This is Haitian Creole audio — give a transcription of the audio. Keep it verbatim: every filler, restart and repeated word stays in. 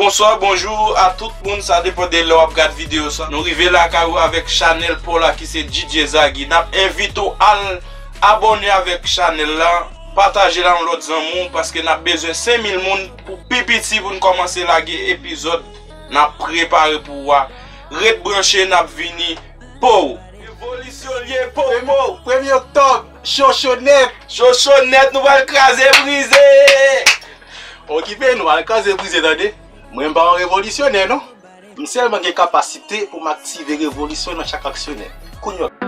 Bonswa, bonjou a tout moun, sa depann de lè w ap gad videyo sa. Nou rive lakay ou avèk chanèl pa w la ki se D J Zaggy. N ap envite w al abòne avèk chanèl la, pataje l a yon lòt zanmi w, paske n ap bezwen senk mil moun pou pi piti pou n kòmanse lage epizòd n ap prepare pou ou a. Ret branche, n ap vini pou ou. Revolisyon l ye, po, po. Premye oktòb, cho cho nèt. Cho cho nèt, nou pral kraze brize. Okipe nou, al kraze brize, tande. Mwen m pa yon revolisyonè, non. M sèlman gen kapasite pou m aktive revolisyon nan chak aksyonè. Kounye a.